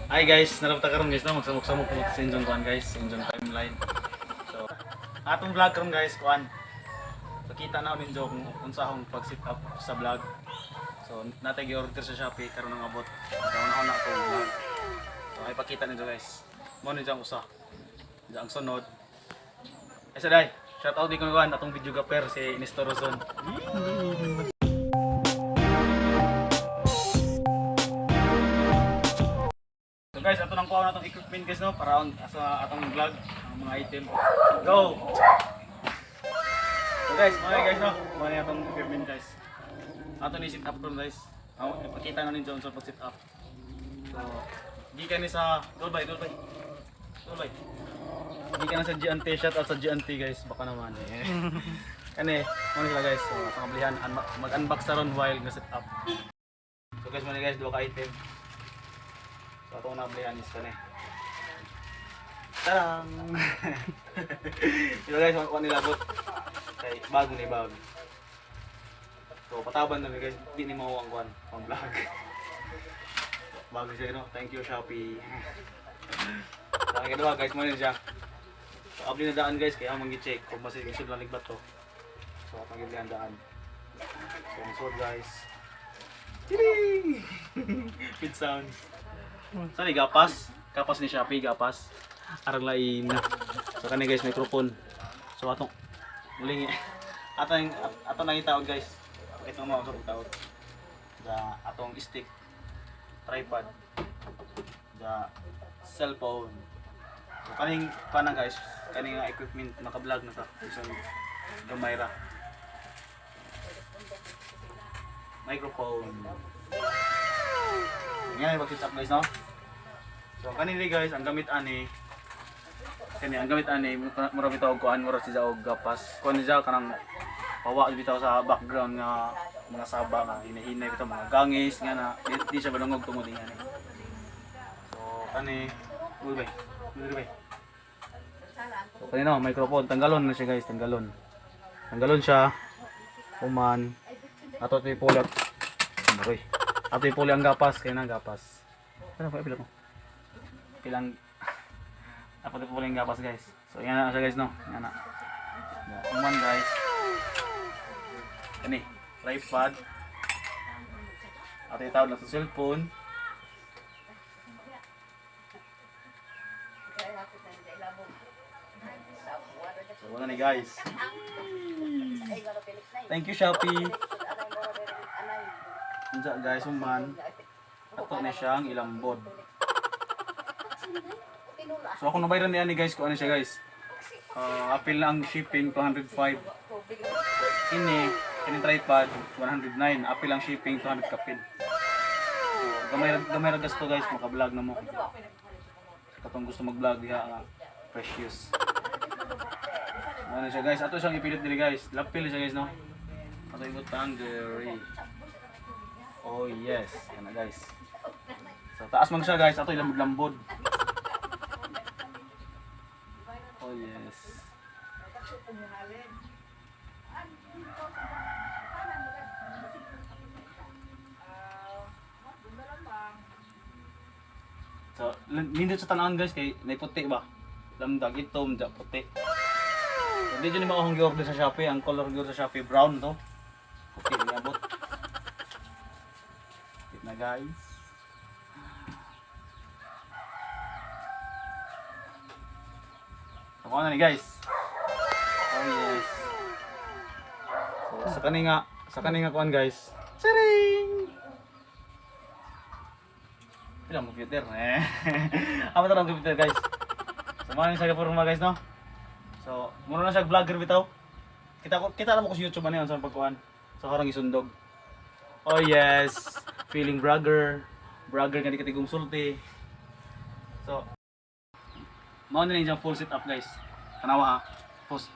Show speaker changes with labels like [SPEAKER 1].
[SPEAKER 1] Hi guys, narapta karon guys no, magsamok-samok mo sa inyong kuan guys, sa inyong timeline. So, atong vlog karon guys, kuan. Pakita na ninyo kung unsa akong pag-set up sa vlog. So, natay gi-order sa Shopee karon ang abot. Karon na ako vlog. So, ay pakita ninyo guys. Mo ni ang usa. Diyan ang sunod. Ay sa day, shout out di ko kuan atong videographer si Nestor Rozon. So guys, ato nang kuha na atong equipment guys no para on sa atong vlog ang mga item. Go. So guys, mga guys no, mga ni atong equipment guys. Ato ni set up ron guys. Ako ipakita na ninyo sa pag set up. So, gikan ni sa Dolbay, Dolbay. Dolbay. Gikan na sa GNT, shout out sa GNT guys, baka naman eh. Kani, mo ni sila guys. So, atong ablihan mag-unbox ta ron while nga set up. So guys, mo ni guys, duha ka item. So atong naablihan is kani. Tarang! Ito guys, kuha nilabot. Kay bago ni bag. So pataban na mi guys, di ni mo ang kuan pang vlog. Bago siya no. Thank you, Shopee. Sa akin kadua guys, mo ni siya. So abli na daan guys, kaya among gi-check kung basta isod lang ligbat to. So atong giblihan daan. So ang suot guys. Tiring! Good sound. Saan ni gapas? Gapas ni Shopee, gapas. Arang lain na. So kani guys, microphone. So atong muling atong ato nang itawag guys. Ito mo ako itawag. The atong stick, tripod, the cellphone. So kaning pana guys, kaning nga equipment naka-vlog na ta. Isang gamay ra. Microphone. Yan yung pag-set up guys no. So kanini guys, ang gamit ani kani ang gamit ani mura bitaw og kuan, mura siya og gapas. Kuan siya kanang pawa bitaw sa background nga mga saba nga hinahinay bitaw mga gangis nga na di, di siya balungog tungod ani. So kani uy bay. Uy bay. So kani no, microphone tanggalon na siya guys, tanggalon. Tanggalon siya. Human. Ato ito ipulat. Aroy. Ato ipuli ang gapas, kaya na ang gapas. Ano pa pila ko? Pilang ato ipuli ang gapas guys. So yan na siya guys no. Yan na. Human guys. Kani, tripod. Ato itawag na sa cellphone. So wala ni guys. Thank you, Shopee. Unsa guys, human. Ato ni siyang ilambod. So ako nabayran niya ni guys kung ano siya guys. Apil na ang shipping 205. Ini, kini tripod 109. Apil ang shipping 200 kapil. So gamay gamay ra gasto guys, maka-vlog na mo. Katong gusto mag-vlog diha nga precious. Ano siya guys, ato siyang ipilit diri guys. Lapil siya guys no. Ato ibutang diri. Oh yes, yan na guys. So taas man siya guys, ato ilambod-lambod. Oh yes. So, nindot sa tanawon guys kay naiputi ba? Lamdag itom, ja puti. So, di dyan ni akong gi-order sa Shopee. Ang color gi sa Shopee brown to. Puti niabot. Wait na guys. So, na ni guys. Oh yes. So, sa kani nga kuan guys. Charing! Pila mo computer eh. Amo ang computer guys. So, mga ni sa forma guys no. So, muna na siya vlogger bitaw. Kita ko kita mo ko sa YouTube ano yun sa pagkuan. So karong isundog. Oh yes, feeling bragger. Bragger nga di katigong sulti. So, mao na yung full setup guys. Tanawa ha. Post.